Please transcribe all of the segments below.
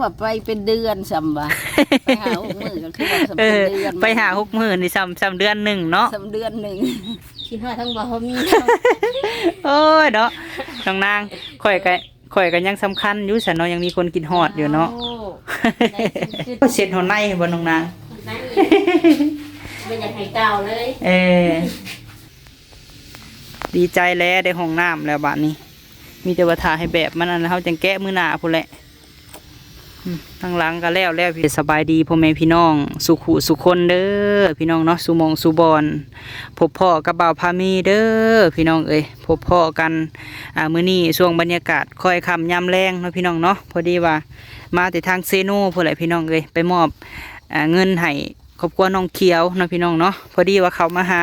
ວ່າໄປເປັນເດືອນຊ້ຳວ່າ ໄປຫ້າຫົກມື້ກໍຄືວ່າຊ້ຳ ເອີ ເປັນເດືອນ ໄປຫ້າຫົກມື້ນີ້ຊ້ຳ ຊ້ຳເດືອນໜຶ່ງເນາະ ຊ້ຳເດືອນໜຶ່ງ ຄິດຮອດທັງບໍ່ມີ ໂອ້ຍເນາະ ນ້ອງນາງ ຂ້ອຍກໍ ຂ້ອຍກໍຍັງສຳຄັນຢູ່ຊັ້ນເນາະ ຍັງມີຄົນຄິດຮອດຢູ່ເນາະ ໂອ້ ເຊັດຮອດໃນບໍ່ນ້ອງນາງ ບໍ່ຢາກໃຫ້ກ່າວເລີຍ ເອີ ດີໃຈແລ້ວ ໄດ້ຫ້ອງນ້ຳແລ້ວບາດນີ້ ມີແຕ່ວ່າຖ້າໃຫ້ແບບມັນອັນ ເຮົາຈັ່ງແກະມື້ໜ້າພຸ້ນແຫຼະ ອືມ ທາງຫຼັງກໍແລ້ວແລ້ວ. ສະບາຍດີພໍ່ແມ່ພີ່ນ້ອງສູ່ຄູ່ສູ່ຄົນເດີ ພີ່ນ້ອງເນາະ ສູ່ໝ່ອງສູ່ບ່ອນ ພົບພໍ້ກັບບ່າວພາມີເດີ ພີ່ນ້ອງເອີຍ ພົບພໍ້ກັນ ອ່າ ມື້ນີ້ຊ່ວງບັນຍາກາດຄ້ອຍຄ່ຳຍາມແລງເນາະ ພີ່ນ້ອງເນາະ ພໍດີວ່າມາແຕ່ທາງເຊໂນພຸ້ນແຫຼະ ພີ່ນ້ອງເອີຍ ໄປມອບ ອ່າ ເງິນໃຫ້ຄອບຄົວນ້ອງຂຽວເນາະ ພີ່ນ້ອງເນາະ ພໍດີວ່າເຂົ້າມາຫາ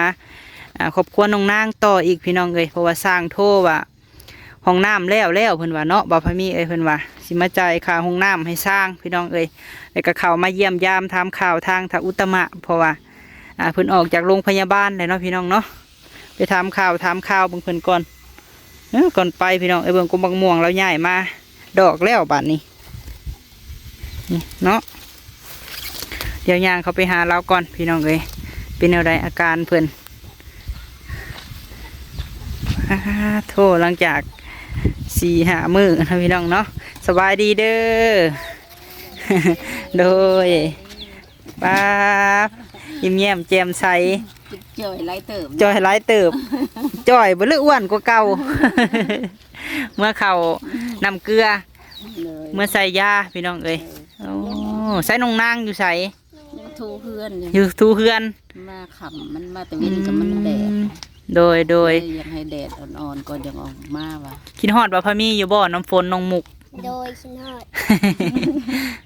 ອ່າ ຄອບຄົວນ້ອງນາງຕໍ່ອີກ ພີ່ນ້ອງເອີຍ ເພາະວ່າຊ່າງໂທວ່າ ຫ້ອງນ້ຳແລ້ວແລ້ວ ເພິ່ນວ່າເນາະ ບ່າວພາມີເອີຍ ເພິ່ນວ່າຊິມາຈ່າຍຄ່າຫ້ອງນ້ຳໃຫ້ຊ່າງ ພີ່ນ້ອງເອີຍ ແລ້ວກໍເຂົ້າມາຢ້ຽມຢາມຖາມຂ່າວທາງທ້າວອຸດຕະມະ ເພາະວ່າ ອ່າ ເພິ່ນອອກຈາກໂລງພະຍາບານແລ້ວເນາະ ພີ່ນ້ອງເນາະ ໄປຖາມຂ່າວ ຖາມຂ່າວເບິ່ງເພິ່ນກ່ອນ ເອີ ກ່ອນໄປ ພີ່ນ້ອງເອີຍ ເບິ່ງກົກໝາກມ່ວງລາວຍ້າຍມາ ດອກແລ້ວບາດນີ້ ນີ້ເນາະ ດຽວຍ່າງເຂົ້າໄປຫາລາວກ່ອນ ພີ່ນ້ອງເອີຍ ເປັນແນວໃດອາການເພິ່ນ ອາໂທ້ ຫຼັງຈາກສີ່ຫ້າມື້ເນາະ ພີ່ນ້ອງເນາະ ສະບາຍດີເດີ ໂດຍ ປ້າ ຍິ້ມແຍ້ມແຈ່ມໃສ ຈ່ອຍຫຼາຍເຕີບ ຈ່ອຍຫຼາຍເຕີບ ຈ່ອຍບໍ່ ຫຼື ອ້ວນກວ່າເກົ່າ ເມືອເຂົ້ານ້ຳເກືອ ເມືອໃສ່ຢາ ພີ່ນ້ອງເອີຍ ເອີ ໂອ້ ໃສນ້ອງນາງຢູ່ໃສ? ຢູ່ທູເຮືອນ ຢູ່ທູເຮືອນ ມາຄ່ຳ ມັນມາແຕ່ເວັນກໍມັນແດດ ອືມ ໂດຍ ໂດຍ ເລີຍຢາກໃຫ້ແດດອ່ອນໆ ກ່ອນຈັ່ງອອກມາວ່າ ຄິດຮອດບ່າວພາມີຢູ່ບໍ່ ນ້ຳຝົນ ນ້ອງມຸກ? ໂດຍ ຄິດຮອດ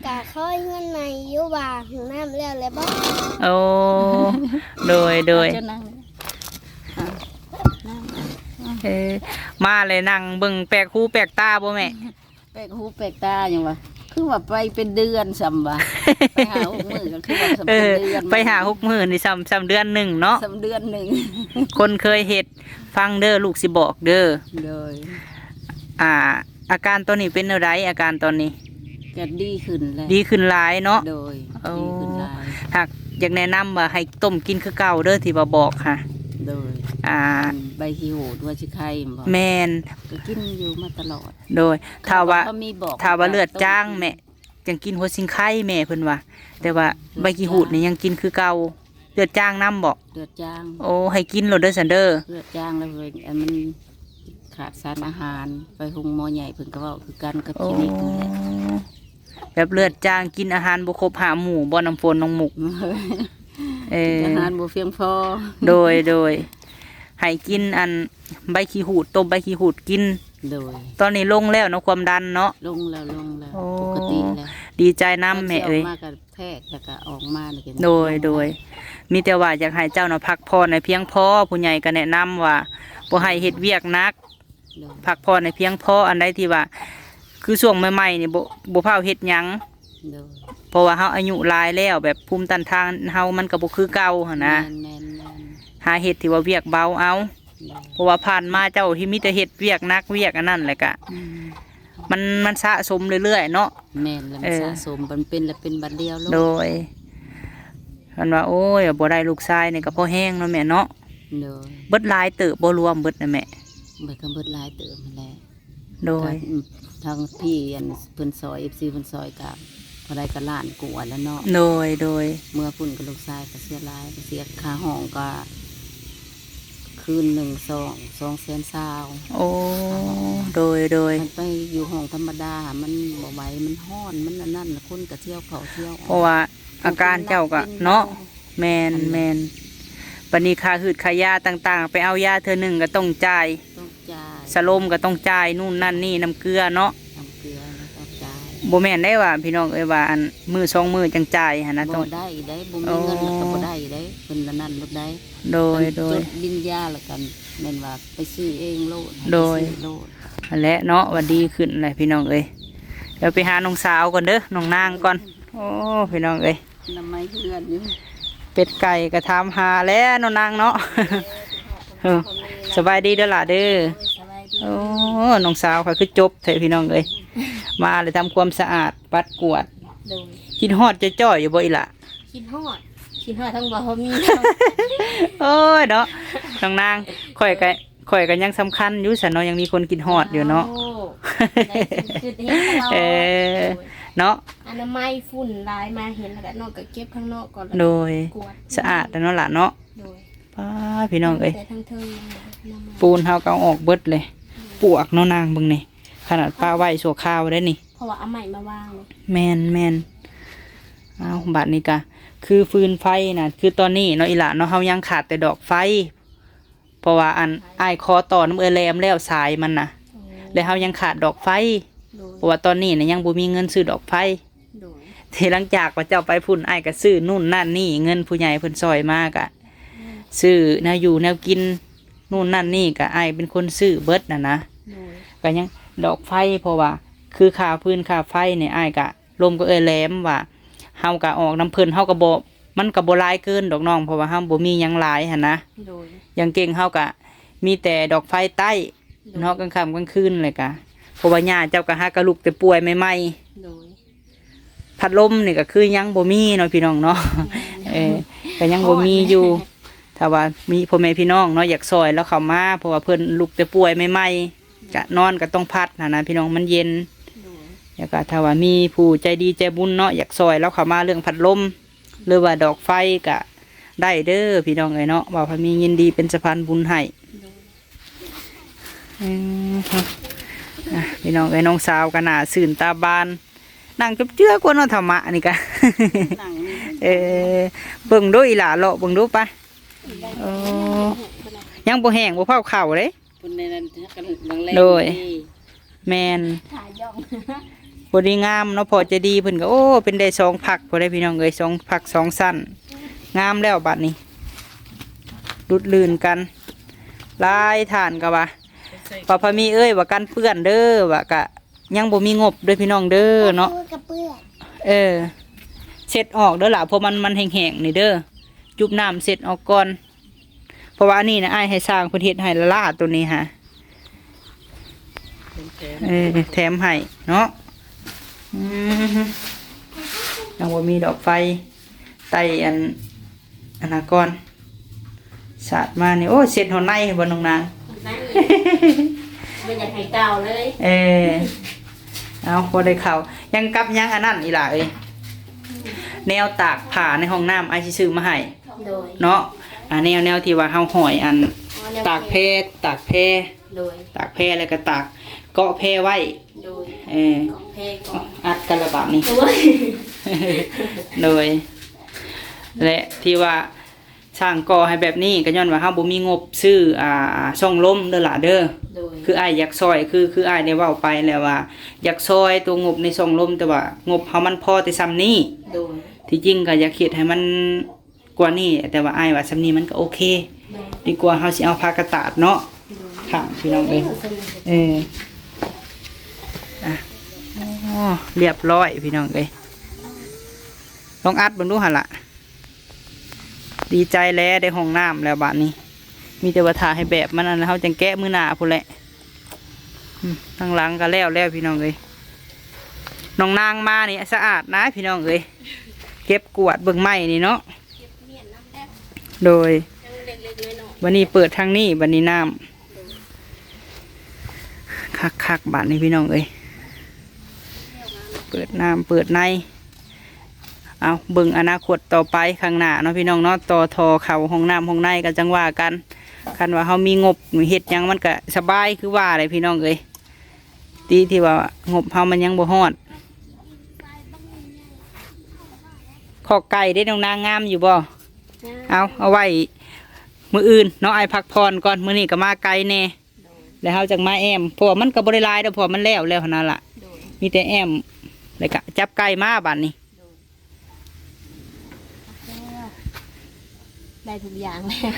ກະຂໍເຮືອນໃໝ່ຢູ່ວ່າ ຫ້ອງນ້ຳແລ້ວແລ້ວບໍ່? ໂອ້ ໂດຍ ໂດຍ ເອົາເຈົ້ານັ່ງ ເອີ ມາແລ້ວນັ່ງເບິ່ງແປກຫູແປກຕາບໍ່ແມ່? ແປກຫູແປກຕາຫຍັງວະ ຄືວ່າໄປເປັນເດືອນຊ້ຳວ່າ ໄປຫ້າຫົກມື້ກໍຄືວ່າຊ້ຳ ເອີ ເປັນເດືອນ ໄປຫ້າຫົກມື້ນີ້ຊ້ຳ ຊ້ຳເດືອນໜຶ່ງເນາະ ຊ້ຳເດືອນໜຶ່ງ ຄົນເຄີຍເຮັດ ຟັງເດີ ລູກຊິບອກເດີ ໂດຍ ອ່າ ອາການຕອນນີ້ເປັນແນວໃດ ອາການຕອນນີ້? ກໍດີຂຶ້ນແລ້ວ ດີຂຶ້ນຫຼາຍເນາະ ໂດຍ ໂອ້ ດີຂຶ້ນຫຼາຍ ຫາກຢາກແນະນຳວ່າໃຫ້ຕົ້ມກິນຄືເກົ່າເດີ ທີ່ວ່າບອກຫະ ໂດຍ ອ່າ ອັນໃບຂີ້ຫູດ ຫົວຊິໄຄບໍ່? ແມ່ນ ກໍກິນຢູ່ມາຕະຫຼອດ ໂດຍ ຖ້າວ່າ ຖ້າວ່າເລືອດຈາງແມ່ ຈັ່ງກິນຫົວຊິງໄຄແມ່ເພິ່ນວ່າ ແຕ່ວ່າໃບຂີ້ຫູດນີ້ຍັງກິນຄືເກົ່າ ເລືອດຈາງນຳບໍ່? ເລືອດຈາງ ໂອ້ ໃຫ້ກິນໂລດເດີຊັ້ນເດີ ເລືອດຈາງແລ້ວເວີຍ ອັນມັນຂາດສານອາຫານ ໄປໂຮງໝໍໃຫຍ່ເພິ່ນກໍເວົ້າຄືກັນກັບຄລີນິກນັ້ນແຫຼະ ແບບເລືອດຈາງ ກິນອາຫານບໍ່ຄົບຫ້າໝູ່ບໍ່ ນ້ຳຝົນ ນ້ອງມຸກ? ເອີ ກິນອາຫານບໍ່ພຽງພໍ ໂດຍ ໂດຍ ໃຫ້ກິນອັນໃບຂີ້ຫູດ ຕົ້ມໃບຂີ້ຫູດກິນ ໂດຍ ຕອນນີ້ລົງແລ້ວເນາະ ຄວາມດັນເນາະ ລົງແລ້ວ ລົງແລ້ວ ໂອ້ ປົກກະຕິແລ້ວ ດີໃຈນຳແມ່ເອີຍ ຕອນເຊົ້າມາກໍແທກ ແລ້ວກໍອອກມານີ້ກໍ ໂດຍ ລົງແລ້ວ ໂດຍ ມີແຕ່ວ່າຢາກໃຫ້ເຈົ້ານະພັກຜ່ອນໃຫ້ພຽງພໍ ຜູ້ໃຫຍ່ກໍແນະນຳວ່າບໍ່ໃຫ້ເຮັດວຽກໜັກ ໂດຍ ພັກຜ່ອນໃຫ້ພຽງພໍ ອັນໃດທີ່ວ່າ ຄືຊ່ວງໃໝ່ໆນີ້ບໍ່ ບໍ່ພ້າວເຮັດຫຍັງ ໂດຍ ເພາະວ່າເຮົາອາຍຸຫຼາຍແລ້ວ ແບບພູມຕ້ານທານເຮົາມັນກໍບໍ່ຄືເກົ່າຫັ້ນນະ ແມ່ນໆໆ ຫາເຮັດທີ່ວ່າວຽກເບົາເອົາ ໂດຍ ເພາະວ່າຜ່ານມາເຈົ້າທີ່ມີແຕ່ເຮັດວຽກໜັກວຽກອັນນັ້ນ ແລ້ວກະ ອືມ ມັນ ມັນສະສົມເລື້ອຍໆເນາະ ແມ່ນ ແລ້ວມັນ ເອີ ສະສົມ ມັນເປັນ ແລ້ວເປັນບາດດຽວໂລດ ໂດຍ ເພິ່ນວ່າ ໂອ້ຍ ບໍ່ໄດ້ລູກຊາຍນີ້ກໍພໍແຮງເນາະແມ່ເນາະ ໂດຍ ເບິດຫຼາຍເຕີບບໍ່ ລວມເບິດນະແມ່? ເບິດ ກໍເບິດຫຼາຍເຕີບຫັ້ນແຫຼະ ໂດຍ ກໍ ອືມ ທາງພີ່ອັນເພິ່ນຊ່ອຍ ເອັຟຊີ ເພິ່ນຊ່ອຍກໍເທົ່າໃດກໍລ້ານກວ່າແລ້ວເນາະ ໂດຍ ໂດຍ ເມືອພຸ້ນກໍລູກຊາຍກໍເສຍຫຼາຍ ກໍເສຍຄ່າຫ້ອງກໍຄືນໜຶ່ງສອງ ສອງແສນຊາວ ໂອ້ ໂດຍ ໂດຍ ຄັນໄປຢູ່ຫ້ອງທຳມະດາມັນບໍ່ໄຫວ ມັນຮ້ອນ ມັນອັນນັ້ນ ຄົນກໍທ່ຽວເຂົ້າທ່ຽວອອກ ເພາະວ່າອາການເຈົ້າກໍເນາະ ແມ່ນ ອັນນັ້ນ ແມ່ນ ບັດນີ້ຄ່າຮືດຄ່າຢາຕ່າງໆ ໄປເອົາຢາເທື່ອໜຶ່ງກໍຕ້ອງຈ່າຍ ຕ້ອງຈ່າຍ ສະລົມກໍຕ້ອງຈ່າຍ ນູ້ນນັ້ນນີ້ ນ້ຳເກືອເນາະ ນ້ຳເກືອກໍຕ້ອງຈ່າຍ ບໍ່ແມ່ນໄດ້ວ່າ ພີ່ນ້ອງເອີຍ ວ່າອັນມື້ສອງມື້ຈັ່ງຈ່າຍຫັ້ນນະ ບໍ່ໄດ້ໄດ໋ ບໍ່ມີເງິນແລ້ວກໍບໍ່ໄດ້ໄດ໋ ເພິ່ນລະນັ້ນໂລດໄດ໋ ໂດຍ ເພິ່ນ ໂດຍ ຈົດບິນຢາແລ້ວກໍແມ່ນວ່າໄປຊື້ເອງໂລດ ໂດຍ ໄປຊື້ໂລດ ຫັ້ນແຫຼະເນາະ ວ່າດີຂຶ້ນແຫຼະ ພີ່ນ້ອງເອີຍ ດຽວໄປຫານ້ອງສາວກ່ອນເດີ ນ້ອງນາງກ່ອນ ໂອ້ ພີ່ນ້ອງເອີຍ ນຳໄມ້ເຮືອນຢູ່ ເປັດໄກ່ກໍຖາມຫາແລ້ວເນາະນາງເນາະ ເອີ ສະບາຍດີເດີຫຼ້າເດີ ໂອ້ ນ້ອງສາວຂ້ອຍຄືຈົບແທ້ ພີ່ນ້ອງເອີຍ ມາແລ້ວທຳຄວາມສະອາດ ບັດກວດ. ໂດຍ ຄິດຮອດຈ່ອຍໆຢູ່ບໍ່ອີ່ຫຼ້າ? ຄິດຮອດ ຄິດຮອດທັງບໍ່ມີ. ໂອ້ຍເນາະ ນ້ອງນາງ ຂ້ອຍກະ ຂ້ອຍກະຍັງສຳຄັນຢູ່ຊັ້ນເນາະ ຍັງມີຄົນຄິດຮອດຢູ່ເນາະ. ໂອ້ ໄດ້ ຄິດເຫັນຕະຫຼອດ. ເອີ ໂດຍ ເນາະ ອະນາໄມຝຸ່ນຫຼາຍ ມາເຫັນແລ້ວກະ ນ້ອງກະເກັບຂ້າງນອກກ່ອນ. ໂດຍ ກວດ ສະອາດແລ້ວເນາະຫຼ້າເນາະ. ໂດຍ ປ້າ ພີ່ນ້ອງເອີຍ ແຕ່ທາງເທິງ ອະນາໄມ ປູນເຮົາກະເອົາອອກເບິດເລີຍ. ໂດຍ ປວກເນາະນາງ ເບິ່ງນີ້ ຂະໜາດປະໄວ້ຊົ່ວຄາວໄດ້ນີ້ ເພາະວ່າເອົາໄມ້ມາວາງເນາະ. ແມ່ນໆ ເອົາ ບາດນີ້ກະ ຄືຟືນໄຟນະ ຄືຕອນນີ້ເນາະອີ່ຫຼ້າເນາະ ເຮົາຍັງຂາດແຕ່ດອກໄຟ ເພາະວ່າອັນ ອ້າຍຂໍຕໍ່ນຳເອື້ອຍແຫຼມແລ້ວສາຍມັນນະ. ໂອ້ ແລະເຮົາຍັງຂາດດອກໄຟ. ໂດຍ ເພາະວ່າຕອນນີ້ນະ ຍັງບໍ່ມີເງິນຊື້ດອກໄຟ. ໂດຍ ທີ່ຫຼັງຈາກວ່າເຈົ້າໄປພຸ້ນ ອ້າຍກະຊື້ນູ້ນນັ້ນນີ້ ເງິນຜູ້ໃຫຍ່ເພິ່ນຊ່ອຍມາກະ ອືມ ຊື້ແນວຢູ່ແນວກິນ ນູ້ນນັ້ນນີ້ກະອ້າຍເປັນຄົນຊື້ເບິດຫັ້ນນະ. ໂດຍ ກະຍັງດອກໄຟ ເພາະວ່າຄືຄ່າຟືນຄ່າໄຟນີ້ ອ້າຍກະລົມກັບເອື້ອຍແຫຼມວ່າ ເຮົາກະອອກນຳເພິ່ນ ເຮົາກະບໍ່ ມັນກະບໍ່ຫຼາຍເກີນດອກນ້ອງ ເພາະວ່າເຮົາບໍ່ມີຫຍັງຫຼາຍຫັ້ນນະ. ໂດຍ ຢ່າງເກັ່ງເຮົາກະມີແຕ່ດອກໄຟໃຕ້ ໂດຍ ເນາະ ກາງຄ່ຳກາງຄືນແລ້ວກະ ເພາະວ່າຍ່າເຈົ້າກະຫາກະລຸກແຕ່ປ່ວຍໃໝ່ໆ. ໂດຍ ພັດລົມນີ້ກະຄືຍັງບໍ່ມີເນາະພີ່ນ້ອງເນາະ. ແມ່ນ ເອີ ກະຍັງບໍ່ມີຢູ່. ຖ້າວ່າມີພໍ່ແມ່ພີ່ນ້ອງເນາະ ຢາກຊ່ອຍລາວເຂົ້າມາ ເພາະວ່າເພິ່ນລຸກແຕ່ປ່ວຍໃໝ່ໆ ກະນອນກະຕ້ອງພັດຫັ້ນນະພີ່ນ້ອງ ມັນເຢັນ. ໂດຍ ແລ້ວກະຖ້າວ່າມີຜູ້ໃຈດີໃຈບຸນເນາະ ຢາກຊ່ອຍລາວເຂົ້າມາເລື່ອງພັດລົມ ຫຼືວ່າດອກໄຟກະໄດ້ເດີພີ່ນ້ອງເອີຍເນາະ ບ່າວພາມີຍິນດີເປັນສະພານບຸນໃຫ້. ໂດຍ ອືມ ອ່ະ ພີ່ນ້ອງເອີຍ ນ້ອງສາວກະໜ້າຊື່ນຕາບານ ນັ່ງຈົບເຈືອກວ່າເນາະ ທຳມະນີ້ກະ ນັ່ງນີ້ ເອີ ເບິ່ງດູອີ່ຫຼ້າ ເລາະເບິ່ງດູປະ. ໂອ້ ຍັງບໍ່ແຫ້ງ ບໍ່ເຜົາເຂົ້າເດ້. ເພິ່ນໃນນັ້ນກຳລັງແລງ. ໂດຍ ດີ ແມ່ນ ຖ້າຢ່ອງ ພໍດີງາມເນາະ ພໍ່ໃຈດີເພິ່ນກະ ໂອ້ ເປັນໄດ້ສອງພັກພຸ້ນເດ້ພີ່ນ້ອງເອີຍ ສອງພັກສອງຊັ້ນ ງາມແລ້ວບາດນີ້ ຫຼຸດລື່ນກັນ. ຫຼາຍທ່ານກະວ່າ ວ່າພາມີເອີຍ ວ່າກັນເປື້ອນເດີ ວ່າກະຍັງບໍ່ມີງົບເດີພີ່ນ້ອງເດີເນາະ. ເອີ ເຊັດອອກເດີຫຼ້າ ເພາະມັນ ມັນແຫ້ງໆນີ້ເດີ ຈຸບນ້ຳເຊັດອອກກ່ອນ. ເພາະວ່າອັນນີ້ນະ ອ້າຍໃຫ້ຊ່າງເພິ່ນເຮັດໃຫ້ລະລາ ໂຕນີ້ຫາ ເອີ ແຖມໃຫ້ເນາະ. ອືມ ຍັງບໍ່ມີດອກໄຟ ໄຕ້ອັນ ອັນນະກ່ອນ ສາດມານີ້ ໂອ້ ເຊັດຮອດໃນບໍ່ນ້ອງນາງ? ບໍ່ຢາກໃຫ້ເກົ່າເລີຍ. ເອີ ເອົາ ພໍໄດ້ເຂົ້າ ຍັງກັບຍັງອັນນັ້ນອີ່ຫຼ້າເອີຍ ແນວຕາກຜ້າໃນຫ້ອງນ້ຳ ອ້າຍຊິຊື້ມາໃຫ້. ໂດຍ ເນາະ ອ່າ ແນວ ແນວທີ່ວ່າເຮົາຫ້ອຍອັນ ອໍ ແນວ ຕາກແພ ຕາກແພ ໂດຍ ຕາກແພ ແລ້ວກະຕາກເກາະແພໄວ້. ໂດຍ ເອີ ເກາະແພ ເກາະ ອັດກັນລະບາດນີ້. ໂດຍ ໂດຍ ແລະທີ່ວ່າສ້າງກໍ່ໃຫ້ແບບນີ້ ກະຍ້ອນວ່າເຮົາບໍ່ມີງົບຊື້ ອ່າ ຊ່ອງລົມເດີຫຼ້າເດີ. ໂດຍ ຄືອ້າຍຢາກຊ່ອຍ ຄື ຄືອ້າຍໄດ້ເວົ້າໄປແລ້ວວ່າ ຢາກຊ່ອຍໂຕງົບໃນຊ່ອງລົມ ແຕ່ວ່າງົບເຮົາມັນພໍແຕ່ຊ່ຳນີ້. ໂດຍ ທີ່ຈິງກະຢາກເຮັດໃຫ້ມັນ ກວ່ານີ້ ແຕ່ວ່າອ້າຍວ່າຊ່ຳນີ້ມັນກະໂອເຄ ໂດຍ ດີກວ່າເຮົາຊິເອົາຜ້າກະຕາດເນາະ ໂດຍ ຂ້າງພີ່ນ້ອງເອີຍ. ເອີ ອ່ະ ໂອ້ ລຽບຮ້ອຍພີ່ນ້ອງເອີຍ ລອງອັດເບິ່ງດູຫັ້ນລະ. ດີໃຈແລ້ວ ໄດ້ຫ້ອງນ້ຳແລ້ວບາດນີ້ ມີແຕ່ວ່າຖ້າໃຫ້ແບບມັນອັນ ເຮົາຈັ່ງແກະມື້ໜ້າພຸ້ນແຫຼະ. ອືມ ທາງຫຼັງກະແລ້ວແລ້ວພີ່ນ້ອງເອີຍ ນ້ອງນາງມານີ້ສະອາດນະພີ່ນ້ອງເອີຍ ເກັບກວາດເບິ່ງໄມ້ນີ້ເນາະ. ໂດຍ ບາດນີ້ເປີດທາງນີ້ ບາດນີ້ນ້ຳ ຄັກໆ ບາດນີ້ພີ່ນ້ອງເອີຍ ເປີດນ້ຳເປີດໃນ. ເອົາ ເບິ່ງອະນາຄົດຕໍ່ໄປຂ້າງໜ້າເນາະພີ່ນ້ອງເນາະ ຕໍ່ທໍ່ເຂົ້າຫ້ອງນ້ຳຫ້ອງໃນກະຈັ່ງວ່າກັນ. ຄັນວ່າເຮົາມີງົບເຮັດຫຍັງມັນກະສະບາຍຄືວ່າແຫຼະພີ່ນ້ອງເອີຍ ຕິທີ່ວ່າງົບເຮົາມັນຍັງບໍ່ຮອດ. ຄອກໄກ່ເດ້ນ້ອງນາງ ງາມຢູ່ບໍ່? ງາມ. ເອົາ ເອົາໄວ້ມື້ອື່ນເນາະ ອ້າຍພັກຜ່ອນກ່ອນ ມື້ນີ້ກະມາໄກແດ່ ແລ້ວເຮົາຈັ່ງມາແອ້ມ ເພາະວ່າມັນກະບໍ່ໄດ້ຫຼາຍດອກ ເພາະວ່າມັນແລ້ວແລ້ວຫັ້ນນະລະ ໂດຍ ມີແຕ່ແອ້ມ ແລ້ວກະຈັບໄກ່ມາບາດນີ້. ໂດຍ ໄດ້ທຸກຢ່າງແລ້ວ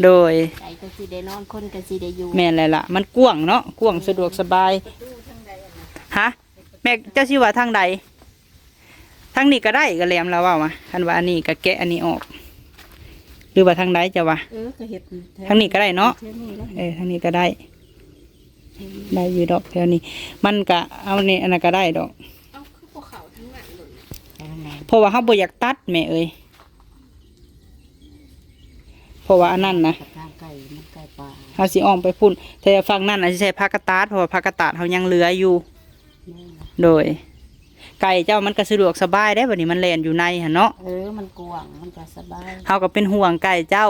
ໂດຍ ໄກ່ກະຊິໄດ້ນອນ ຄົນກະຊິໄດ້ຢູ່. ແມ່ນແລ້ວລະ ມັນກວ້າງເນາະ ກວ້າງສະດວກສະບາຍ. ປະຕູທາງໃດຫັ້ນນະ? ຮະ? ແມ່ເຈົ້າຊິວ່າທາງໃດ? ທາງນີ້ກະໄດ້ ກະແຫຼມລາວເວົ້າມາ ຄັນວ່າອັນນີ້ກະແກະອັນນີ້ອອກ ຫຼືວ່າທາງໃດເຈົ້າວ່າ? ເອີ ກະເຮັດທາງນີ້ກະໄດ້ເນາະ ເອີ ທາງນີ້ກະໄດ້ ໄດ້ຢູ່ດອກແຖວນີ້ ມັນກະເອົານີ້ ອັນນັ້ນກະໄດ້ດອກ. ເອົາ ຄືບໍ່ເຂົ້າ ໄປທາງໃດ? ເພາະວ່າເຮົາບໍ່ຢາກຕັດແມ່ເອີຍ ເພາະວ່າອັນນັ້ນນະ ໄປທາງໄກ ມັນໄກປ່າ ເຮົາຊິອ້ອມໄປພຸ້ນ ແຕ່ຝັ່ງນັ້ນນະຊິໃສ່ຜັກກະຕາດ ເພາະວ່າຜັກກະຕາດເຮົາຍັງເຫຼືອຢູ່. ແມ່ນ ໂດຍ ໄກ່ເຈົ້າມັນກໍສະດວກສະບາຍເດ້ ບັດນີ້ມັນແລ່ນຢູ່ໃນຫັ້ນເນາະ. ເອີ ມັນກວ້າງ ມັນກໍສະບາຍ ເຮົາກໍເປັນຫ່ວງໄກ່ເຈົ້າ.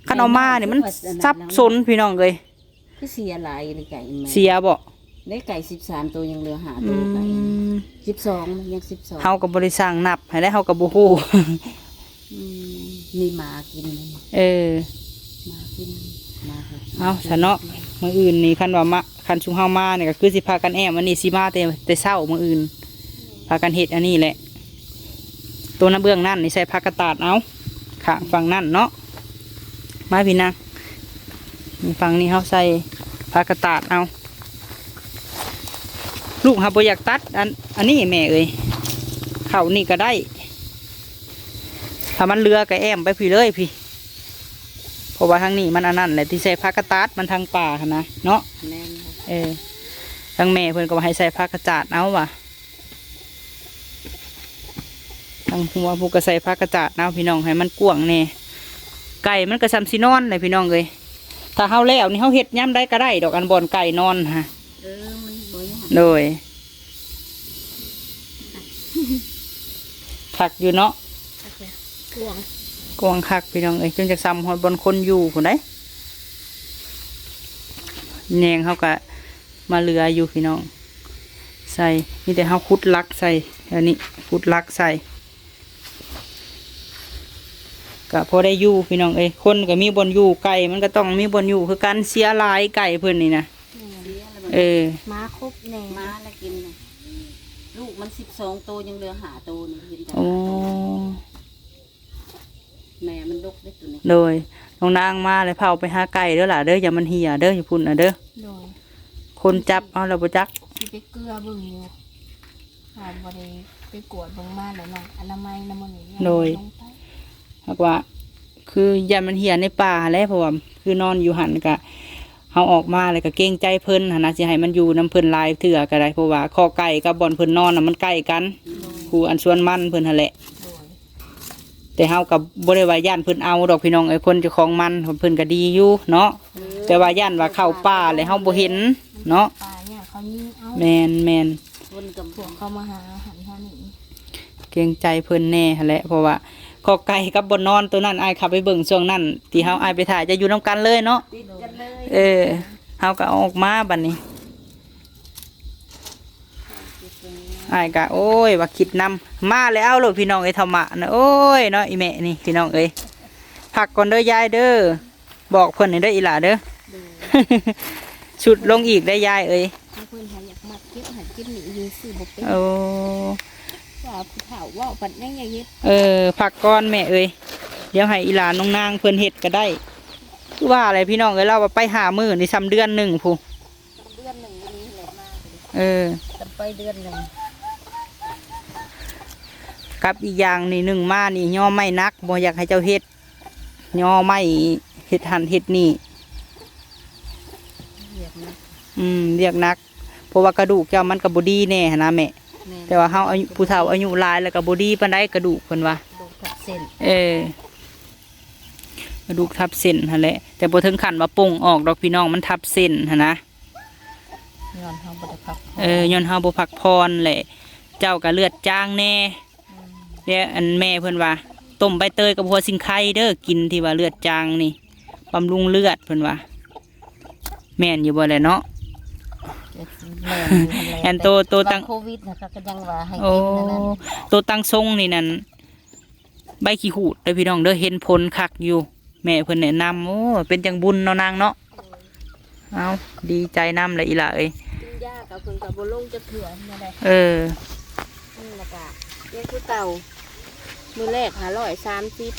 ຄັນເອົາມານີ້ມັນສັບສົນພີ່ນ້ອງເອີຍ. ຄືເສຍຫຼາຍນີ້ໄກ່ແມ່ນ ເສຍບໍ່? ໄດ້ໄກ່ສິບສາມໂຕ ຍັງເຫຼືອຫ້າໂຕ ອືມ ໄກ່ສິບສອງ ຍັງສິບສອງ ເຮົາກໍບໍ່ໄດ້ຊ່າງນັບໃຫ້ແລ້ວ ເຮົາກໍບໍ່ຮູ້. ອືມ ມີໝາກິນ ເອີ ໝາກິນ ໝາ ເອົາຊະເນາະ ມື້ອື່ນນີ້ຄັນວ່າມາ ຄັນຊຸມເຮົາມານີ້ກໍຄືຊິພາກັນແອ້ມ ອັນນີ້ຊິມາແຕ່ ແຕ່ເຊົ້າມື້ອື່ນ ພາກັນເຮັດອັນນີ້ແຫຼະ. ໂຕນະເບື້ອງນັ້ນນີ້ໃສ່ຜັກກະຕາດເອົາ ຂ້າງຝັ່ງນັ້ນເນາະ. ມາພີ່ນາງ ນີ້ຝັ່ງນີ້ເຮົາໃສ່ຜັກກະຕາດເອົາ. ລູກຫາບໍ່ຢາກຕັດອັນ ອັນນີ້ແມ່ເອີຍ ເຂົ້ານີ້ກໍໄດ້ ຖ້າມັນເຫຼືອກໍແອ້ມໄປພີ້ເລີຍພີ້ ເພາະວ່າທາງນີ້ມັນອັນນັ້ນແຫຼະ ທີ່ໃສ່ຜັກກະຕາດ ມັນທາງປ່າຫັ້ນນະເນາະ. ແມ່ນ ເອີ ທາງແມ່ເພິ່ນກໍວ່າໃຫ້ໃສ່ຜັກກະຕາດເອົາວ່າ ທາງຫົວຜູ້ກໍໃສ່ຜັກກະຕາດເອົາພີ່ນ້ອງ ໃຫ້ມັນກວ້າງແດ່ ໄກ່ມັນກໍສ່ຳຊິນອນແຫຼະພີ່ນ້ອງເອີຍ. ຖ້າເຮົາແລ້ວນີ້ເຮົາເຮັດຍາມໃດກໍໄດ້ດອກ ອັນບ່ອນໄກ່ນອນຫະ. ເອີ ມັນບໍ່ຍາກ ໂດຍ ຄັກຢູ່ເນາະ ຄັກແລ້ວ ກວ້າງ ກວ້າງຄັກພີ່ນ້ອງເອີຍ ຈົນຈະສ່ຳຮອດບ່ອນຄົນຢູ່ພຸ້ນໃດ. ແຍງເຮົາກະມາເຫຼືອຢູ່ພີ່ນ້ອງ ໃສ່ ມີແຕ່ເຮົາຂຸດຫຼັກໃສ່ ອັນນີ້ຂຸດຫຼັກໃສ່ ກະພໍໄດ້ຢູ່ພີ່ນ້ອງເອີຍ. ຄົນກໍມີບ່ອນຢູ່ ໄກ່ມັນກໍຕ້ອງມີບ່ອນຢູ່ຄືກັນ. ເສຍຫຼາຍໄກ່ເພິ່ນນີ້ນະ ແມ່ນ ເອີ ໝາຄົບແດ່ ໝາລະກິນນະ. ລູກມັນສິບສອງໂຕ ຍັງເຫຼືອຫ້າໂຕນີ້ ເຫັນແຕ່ ໂອ້ ຫ້າໂຕ ແມ່ມັນດົກເດ້ຕົວນີ້. ໂດຍ ນ້ອງນາງມາແລ້ວພາອອກໄປຫາໄກ່ເດີຫຼ້າເດີ ຢ່າມັນເຫ່ຍເດີ ຢູ່ພຸ້ນນະເດີ. ໂດຍ ຄົນຈັບເອົາແລ້ວບໍ່ຈັກ ຊິໄປເກືອເບິ່ງຢູ່ ວ່າບໍ່ໄດ້ໄປກວດເບິ່ງມາແລ້ວເນາະ ອະນາໄມນຳມື້ນີ້ ໂດຍ ຍັງບໍ່ລົງໄປ ຫາກວ່າ ຄືຢ້ານມັນເຫ່ຍໃນປ່າຫັ້ນແຫຼະ ເພາະວ່າຄືນອນຢູ່ຫັ້ນກະ ເຮົາອອກມາແລ້ວກໍເກງໃຈເພິ່ນຫັ້ນນະ ຊິໃຫ້ມັນຢູ່ນຳເພິ່ນຫຼາຍເທື່ອກໍໄດ້ ເພາະວ່າຄອກໄກ່ກັບບ່ອນເພິ່ນນອນນະມັນໃກ້ກັນ ໂດຍ ຜູ້ອັນສວນມັນເພິ່ນຫັ້ນແຫຼະ ໂດຍ ແຕ່ເຮົາກໍບໍ່ໄດ້ວ່າຢ້ານເພິ່ນເອົາດອກພີ່ນ້ອງເອີຍ ຄົນເຈົ້າຂອງມັນເພິ່ນກໍດີຢູ່ເນາະ ໂດຍ ແຕ່ວ່າຢ້ານວ່າເຂົ້າປ່າແລ້ວເຮົາບໍ່ເຫັນເນາະ ປ່າຫຍ້າເຂົາຍິງເອົາ ແມ່ນໆ ຄົນກັບພວກເຂົາມາຫາຫັ້ນຫານີ້ ເກງໃຈເພິ່ນແດ່ຫັ້ນແຫຼະ ເພາະວ່າຄອກໄກ່ກັບບ່ອນນອນໂຕນັ້ນ ອ້າຍເຂົ້າໄປເບິ່ງຊ່ວງນັ້ນ ທີ່ເຮົາ ອືມ ອ້າຍໄປຖ່າຍ ຈະຢູ່ນຳກັນເລີຍເນາະ ຕິດກັນເລີຍ ເອີ ເຮົາກໍເອົາອອກມາບັດນີ້ ອ້າຍກໍ ໂອ້ຍ ວ່າຄິດນຳ ມາແລ້ວເອົາໂລດພີ່ນ້ອງເອີຍ ທຳມະນະ ໂອ້ຍເນາະ ອີແມ່ນີ້ພີ່ນ້ອງເອີຍ ພັກກ່ອນເດີຍາຍເດີ. ບອກເພິ່ນໃຫ້ເດີອີຫຼ້າເດີ ໂດຍ ຊຸດລົງອີກໄດ້ຍາຍເອີຍ ເພິ່ນຫາຢາກມັດເກັບຫັ້ນເກັບນີ້ຢູ່ ຊື້ບໍ່ເປັນ ໂອ້ ວ່າຜູ້ເຖົ້າເວົ້າບັດຍັງຢາກເຮັດ ເອີ ພັກກ່ອນແມ່ເອີຍ ດຽວໃຫ້ອີຫຼ້ານ້ອງນາງເພິ່ນເຮັດກໍໄດ້ ຄືວ່າແຫຼະພີ່ນ້ອງເອີຍ ລາວວ່າໄປຫ້າມື້ນີ້ສ່ຳເດືອນໜຶ່ງພຸ້ນ ເດືອນໜຶ່ງຢູ່ນີ້ແຫຼະມາ ເອີ ກັນໄປເດືອນໜຶ່ງ ກັບອີກຢ່າງນີ້ ໜຶ່ງມານີ້ຍໍໄມ້ໜັກ ບໍ່ຢາກໃຫ້ເຈົ້າເຮັດ ຍໍໄມ້ເຮັດຫັ້ນເຮັດນີ້ ວຽກໜັກ ອືມ ວຽກໜັກ ເພາະວ່າກະດູກເຈົ້າມັນກໍບໍ່ດີແດ່ຫັ້ນນະແມ່ ແມ່ນ ແຕ່ວ່າເຮົາອາຍຸ ຜູ້ເຖົ້າອາຍຸຫຼາຍແລ້ວກໍບໍ່ດີປານໃດກະດູກເພິ່ນວ່າ ກະດູກທັບເສັ້ນ ເອີ ກະດູກທັບເສັ້ນຫັ້ນແຫຼະ ແຕ່ບໍ່ເຖິງຂັ້ນວ່າປົ່ງອອກດອກພີ່ນ້ອງ ມັນທັບເສັ້ນຫັ້ນນະ ຍ້ອນເຮົາບໍ່ໄດ້ພັກຜ່ອນ ເອີ ຍ້ອນເຮົາບໍ່ພັກຜ່ອນແຫຼະ ເຈົ້າກໍເລືອດຈາງແດ່ ອືມ ແລ້ວອັນແມ່ເພິ່ນວ່າ ຕົ້ມໃບເຕີຍກັບຫົວສີໄຄເດີ ກິນທີ່ວ່າເລືອດຈາງນີ້ ບຳລຸງເລືອດເພິ່ນວ່າ ແມ່ນຢູ່ບໍ່ແຫຼະເນາະ ແມ່ນຢູ່ຫັ້ນແຫຼະ ອັນໂຕ ແຕ່ ໂຕຕັ້ງ ໂຄວິດນະ ເຂົາກໍຍັງວ່າໃຫ້ ໂອ້ ກິນອັນນັ້ນ ໂຕຕັ້ງຊົງນີ້ນັ້ນ ໃບຂີ້ຫູດເດີພີ່ນ້ອງເດີ ເຫັນຜົນຄັກຢູ່ ແມ່ເພິ່ນແນະນຳ ໂອ້ ເປັນຈັ່ງບຸນເນາະນາງເນາະ ເອົ້າ ດີໃຈນຳແຫຼະອີຫຼ້າເອີຍ ກິນຢາກໍເພິ່ນກໍບໍ່ລົງຈັກເທື່ອແນວໃດ ເອີ ອືມ ແລ້ວກໍຍັງຄືເກົ່າ ມື້ແລກຫ້າຮ້ອຍສາມສິບ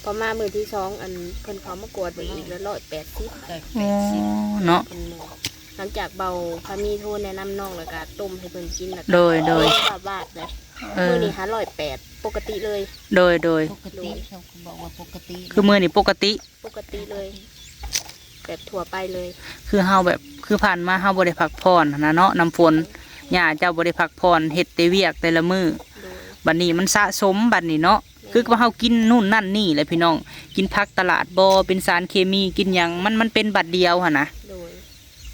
ພໍມາມື້ທີສອງ ອັນເພິ່ນເຂົ້າມາກວດເບິ່ງອີກແລ້ວຮ້ອຍແປດສິບ ຮ້ອຍແປດສິບ ອໍ ເນາະ ເພິ່ນເມືອ ຫຼັງຈາກເບົາພາມີໂທແນະນຳນ້ອງ ແລ້ວກໍຕົ້ມໃຫ້ເພິ່ນກິນ ແລ້ວກໍ ໂດຍ ໂດຍ ວາບໆເລີຍ ເອີ ມື້ນີ້ຫ້າຮ້ອຍແປດ ປົກກະຕິເລີຍ ໂດຍ ໂດຍ ປົກກະຕິ ໂດຍ ເຂົາບອກວ່າປົກກະຕິ ຄືມື້ນີ້ປົກກະຕິ ປົກກະຕິເລີຍ ແບບທົ່ວໄປເລີຍ ຄືເຮົາແບບ ຄືຜ່ານມາເຮົາບໍ່ໄດ້ພັກຜ່ອນຫັ້ນນະເນາະ ນ້ຳຝົນ ຍ່າເຈົ້າບໍ່ໄດ້ພັກຜ່ອນ ເຮັດແຕ່ວຽກແຕ່ລະມື້. ໂດຍ ບັດນີ້ມັນສະສົມບັດນີ້ເນາະ. ແມ່ນ ຄືວ່າເຮົາກິນນູ້ນນັ້ນນີ້ແຫຼະພີ່ນ້ອງ, ກິນຜັກຕະຫຼາດບໍ່ ເປັນສານເຄມີ ກິນຫຍັງ ມັນ ມັນເປັນບາດດຽວຫັ້ນນະ. ໂດຍ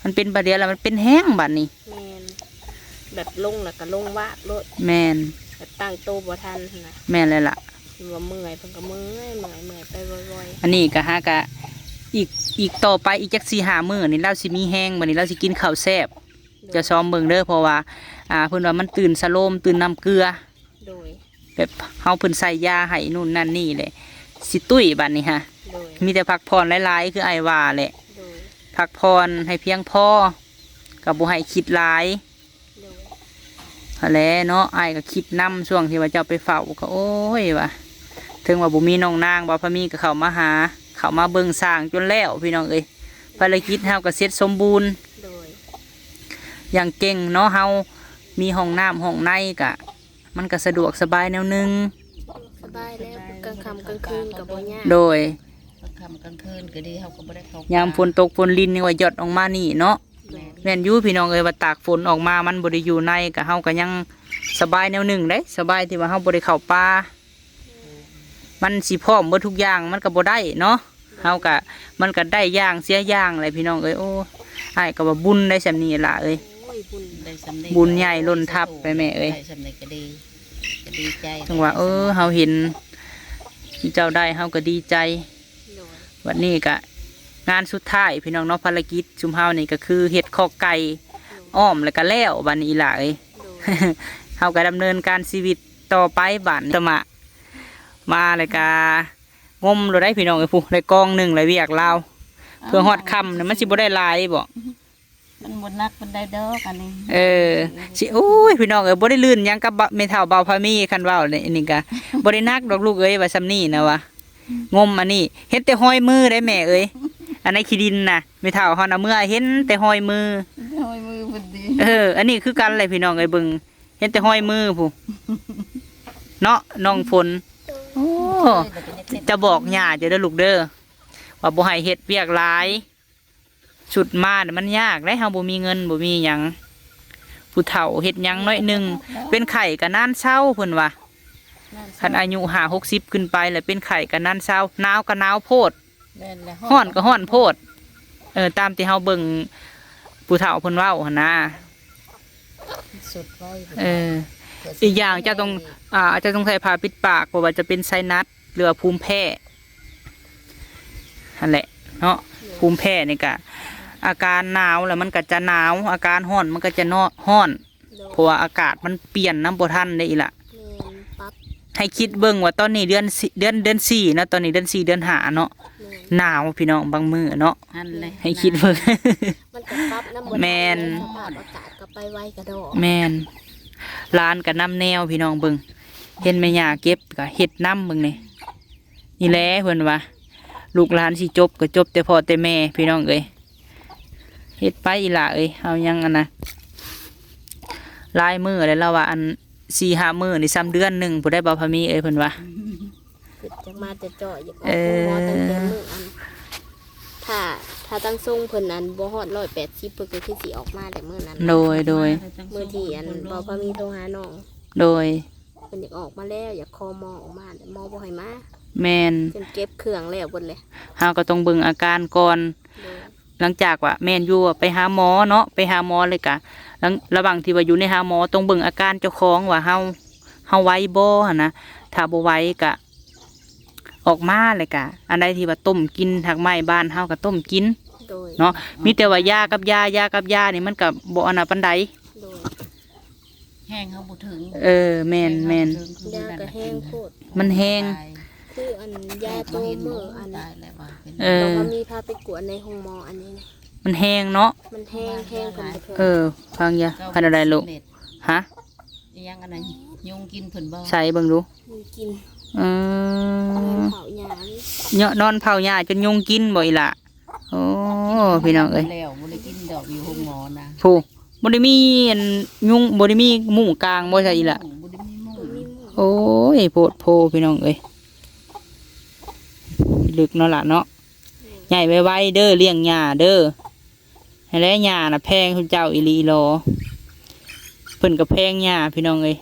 ມັນເປັນບາດດຽວແລ້ວມັນເປັນແຮງບັດນີ້. ແມ່ນ ແບບລົງແລ້ວກໍລົງວາບໂລດ. ແມ່ນ ແບບຕັ້ງໂຕບໍ່ທັນຫັ້ນນະ. ແມ່ນແລ້ວລະ. ເພິ່ນວ່າເມື່ອຍ ເພິ່ນກໍເມື່ອຍ ເມື່ອຍ ເມື່ອຍໄປບໍ່ອຍໆ. ອັນນີ້ກໍຫາກະ ອີກ ອີກຕໍ່ໄປອີກຈັກສີ່ຫ້າມື້ນີ້ລາວຊິມີແຮງ ບັດນີ້ລາວຊິກິນເຂົ້າແຊບ. ໂດຍ ຈະຊອມເບິ່ງເດີ ເພາະວ່າ ອ່າ ເພິ່ນວ່າມັນຕື່ນສະໂລມ ຕື່ນນ້ຳເກືອ. ໂດຍ ແບບເຮົາ ເພິ່ນໃສ່ຢາໃຫ້ນູ້ນນັ້ນນີ້ແຫຼະ ຊິຕຸ້ຍບັດນີ້ຫະ. ໂດຍ ມີແຕ່ພັກຜ່ອນຫຼາຍໆ ຄືອ້າຍວ່າແຫຼະ. ໂດຍ ພັກຜ່ອນໃຫ້ພຽງພໍ ກໍບໍ່ໃຫ້ຄິດຫຼາຍ. ໂດຍ ຫັ້ນແຫຼະເນາະ ອ້າຍກໍຄິດນຳ ຊ່ວງທີ່ວ່າເຈົ້າໄປເຝົ້າ ກໍ ໂອ້ຍ ວ່າ ເຖິງວ່າບໍ່ມີນ້ອງນາງ ບ່າວພາມີກໍເຂົ້າມາຫາ ເຂົ້າມາເບິ່ງສ້າງຈົນແລ້ວ ພີ່ນ້ອງເອີຍ. ພາລະກິດເຮົາກໍເສັດສົມບູນ. ໂດຍ ຢ່າງເກັ່ງເນາະ ເຮົາມີຫ້ອງນ້ຳຫ້ອງໃນກະ ມັນກະສະດວກສະບາຍແນວໜຶ່ງ. ສະບາຍແລ້ວ ກາງຄ່ຳກາງຄືນກໍບໍ່ຍາກ. ໂດຍ ກາງຄ່ຳກາງຄືນກໍດີ ເຮົາກໍບໍ່ໄດ້ເຂົ້າ ຍາມຝົນຕົກຝົນລິນຍັງວ່າຢອດອອກມານີ້ເນາະ. ແມ່ນ ແມ່ນຢູ່ພີ່ນ້ອງເອີຍ ວ່າຕາກຝົນອອກມາ ມັນບໍ່ໄດ້ຢູ່ໃນ ກະເຮົາກໍຍັງສະບາຍແນວໜຶ່ງເດ້ ສະບາຍທີ່ວ່າເຮົາບໍ່ໄດ້ເຂົ້າປ່າ. ມັນຊິພ້ອມເບິດທຸກຢ່າງ ມັນກໍບໍ່ໄດ້ເນາະ. ເຮົາກະ ມັນກະໄດ້ຢ່າງເສຍຢ່າງແຫຼະພີ່ນ້ອງເອີຍ. ໂອ້ ອ້າຍກໍວ່າບຸນໄດ້ສ່ຳນີ້ຫຼ້າເອີຍ. ໂອ້ຍ ບຸນໄດ້ສ່ຳນີ້ ບຸນໃຫຍ່ລົ້ນທັບໄປແມ່ເອີຍ. ໄດ້ສ່ຳນີ້ກໍດີ ກໍດີໃຈ. ເຖິງວ່າ ເອີ ເຮົາເຫັນເຈົ້າໄດ້ ເຮົາກໍດີໃຈ. ໂດຍ ບັດນີ້ກະງານສຸດທ້າຍພີ່ນ້ອງເນາະ ພາລະກິດຊຸມເຮົານີ້ກໍຄືເຮັດຄອກໄກ່ ໂດຍ ອ້ອມແລ້ວກໍແລ້ວບັດນີ້ອີຫຼ້າເອີຍ. ໂດຍ ເຮົາກໍດຳເນີນການຊີວິດຕໍ່ໄປບັດນີ້. ຕະມະ ມາແລ້ວກະງົມໂລດໄດ໋ພີ່ນ້ອງເອີຍ. ຜູ້ໄດ້ກອງໜຶ່ງແລ້ວວຽກລາວ ເພື່ອຮອດຄ່ຳນີ້ມັນຊິບໍ່ໄດ້ຫຼາຍບໍ? ມັນບໍ່ໜັກປານໃດດອກອັນນີ້. ເອີ ຊິ ໂອ້ຍ ພີ່ນ້ອງເອີຍ ບໍ່ໄດ້ລື່ນຫຍັງກັບບະ ແມ່ເຖົ້າບ່າວພາມີ. ຄັນເວົ້ານີ້ ອັນນີ້ກະບໍ່ໄດ້ໜັກດອກລູກເອີຍ ວ່າສ່ຳນີ້ນະວ່າ. ງົມອັນນີ້ເຫັນແຕ່ຮອຍມືໄດ໋ແມ່ເອີຍ. ອັນໃນຂີ້ດິນນະ ແມ່ເຖົ້າເຮົານະເມືອເຫັນແຕ່ຮອຍມື. ເຫັນແຕ່ຮອຍມືເພິ່ນຕິ? ເອີ ອັນນີ້ຄືກັນແຫຼະພີ່ນ້ອງເອີຍ ເບິ່ງ ເຫັນແຕ່ຮອຍມືພຸ້ນເນາະ ນ້ອງຝົນ. ໂອ້ ຈະບອກຍ່າເຈົ້າເດີລູກເດີ ວ່າບໍ່ໃຫ້ເຮັດວຽກຫຼາຍ. ຊຸດມານີ້ມັນຍາກເດ້ ເຮົາບໍ່ມີເງິນບໍ່ມີຫຍັງ. ຜູ້ເຖົ້າເຮັດຫຍັງໜ້ອຍໜຶ່ງ ເປັນໄຂ້ກໍນານເຊົາເພິ່ນວ່າ. ຄັນອາຍຸຫ້າຫົກສິບຂຶ້ນໄປແລ້ວເປັນໄຂ້ກໍນານເຊົາ. ໜາວກໍໜາວໂພດ ແມ່ນແຫຼະ ຮ້ອນກໍຮ້ອນໂພດ. ເອີ ຕາມທີ່ເຮົາເບິ່ງຜູ້ເຖົ້າເພິ່ນເວົ້າຫັ້ນນາ. ສຸດໄວ ເອີ ອີກຢ່າງເຈົ້າຕ້ອງ ອ່າ ເຈົ້າຕ້ອງໃສ່ຜ້າປິດປາກ ບໍ່ວ່າຈະເປັນໄຊນັດ ຫຼືວ່າພູມແພ້ຫັ້ນແຫຼະເນາະ. ໂດຍ ພູມແພ້ນີ້ກະ ອາການໜາວແລ້ວມັນກະຈະໜາວ ອາການຮ້ອນມັນກະຈະເນາະ ຮ້ອນ. ໂດຍ ເພາະວ່າອາກາດມັນປ່ຽນນຳບໍ່ທັນເດ້ອີ່ຫຼະ. ແມ່ນ ປັບ ໃຫ້ຄິດເບິ່ງວ່າຕອນນີ້ເດືອນສີ່ ເດືອນ ເດືອນສີ່ເນາະ ຕອນນີ້ເດືອນສີ່ເດືອນຫ້າເນາະ. ແມ່ນ ໜາວພີ່ນ້ອງ ບາງມື້ເນາະ ຫັ້ນແຫຼະ ໃຫ້ຄິດເບິ່ງ. ມັນກໍປັບນຳບໍ່ທັນ ແມ່ນ ສະພາບອາກາດກໍໄປໄວກະດອກ. ແມ່ນ ຫຼານກໍນຳແນວພີ່ນ້ອງເບິ່ງ ເຫັນແມ່ຍ່າເກັບກໍເຮັດນຳເບິ່ງນີ້. ນີ້ແຫຼະເພິ່ນວ່າ ລູກຫຼານຊິຈົບກໍຈົບແຕ່ພໍ່ແຕ່ແມ່ພີ່ນ້ອງເອີຍ. ເຮັດໄປອີ່ຫຼ້າເອີຍ ເຮົາຍັງອັນນະ ຫຼາຍມື້ແລ້ວ ລາວວ່າອັນສີ່ຫ້າມື້ນີ້ສ່ຳເດືອນໜຶ່ງພຸ້ນໄດ໋ ບ່າວພາມີເອີຍ ເພິ່ນວ່າ. ຄືຈະມາຈະເຈາະ ຢາກອອກໂຮງໝໍຕັ້ງແຕ່ມື້ອັນ ຖ້າ ຖ້າທາງຊົງເພິ່ນອັນບໍ່ຮອດຮ້ອຍແປດສິບ ເພິ່ນກໍຄືຊິອອກມາແຕ່ມື້ນັ້ນ. ໂດຍ ໂດຍ ມື້ທີ່ອັນບ່າວພາມີໂທຫານ້ອງ. ໂດຍ ເພິ່ນຢາກອອກມາແລ້ວ ຢາກຂໍໝໍອອກມາ ແຕ່ໝໍບໍ່ໃຫ້ມາ. ແມ່ນ ເພິ່ນເກັບເຄື່ອງແລ້ວເບິດແຫຼະ ເຮົາກໍຕ້ອງເບິ່ງອາການກ່ອນ. ໂດຍ ຫຼັງຈາກວ່າ ແມ່ນຢູ່ ໄປຫາໝໍເນາະ ໄປຫາໝໍ ແລ້ວກະ ລະ ລະຫວ່າງທີ່ວ່າຢູ່ໃນຫາໝໍ ຕ້ອງເບິ່ງອາການເຈົ້າຂອງວ່າເຮົາ ເຮົາໄຫວບໍ່ຫັ້ນນະ. ຖ້າບໍ່ໄຫວກະອອກມາ ແລ້ວກະອັນໃດທີ່ວ່າຕົ້ມກິນ ຮາກໄມ້ບ້ານເຮົາກະຕົ້ມກິນ. ໂດຍ ເນາະ ມີແຕ່ວ່າຢາກັບຢາ ຢາກັບຢານີ້ມັນກະບໍ່ອັນນັ້ນປານໃດ. ໂດຍ ແຮງເຮົາບໍ່ເຖິງ. ເອີ ແມ່ນ ແມ່ນ ແຮງເຮົາບໍ່ເຖິງ ຢາກໍແຮງໂພດ ມັນແຮງ. ຄືອັນຢາໂຕເມີອັນ ຕາຍແລ້ວວ່າເປັນ ເອີ ບໍ່ມີພາໄປກວດໃນໂຮງໝໍອັນນີ້ນະ. ມັນແຮງເນາະ ມັນແຮງ ແຮງເພິ່ນບໍ່ເຖິງ. ເອີ ວາງຢາ ເຈົ້າ ພັນເທົ່າໃດລູກ? ຮະ ອີຫຍັງອັນນັ້ນ ຍຸງກິນເພິ່ນບໍ່? ໃສ່ເບິ່ງດູ ຍຸງກິນ. ເອີ ນອນເຝົ້າຫຍ້ານີ້ ເຍາະ ນອນເຝົ້າຫຍ້າຈົນຍຸງກິນບໍ່ອີ່ຫຼະ? ໂອ້ ພີ່ນ້ອງເອີຍ ແລ້ວບໍ່ໄດ້ກິນດອກຢູ່ໂຮງໝໍນະ. ຜູ້ ບໍ່ໄດ້ມີອັນຍຸງ ບໍ່ໄດ້ມີມຸ້ງກາງບໍ່ຊະອີ່ຫຼະ? ບໍ່ໄດ້ມີມຸ້ງ ບໍ່ມີມຸ້ງ. ໂອ້ຍ ໂພດໂພພີ່ນ້ອງເອີຍ ລຶກເນາະຫຼະເນາະ. ໃຫຍ່ໄວໆເດີ ລ້ຽງຫຍ້າເດີ. ຫັ້ນແຫຼະ ຫຍ້ານະແພງຊຸມເຈົ້າອີ່ຫຼີອີ່ຫຼໍ. ພິ່ນກໍແພງຫຍ້າພີ່ນ້ອງເອີຍ.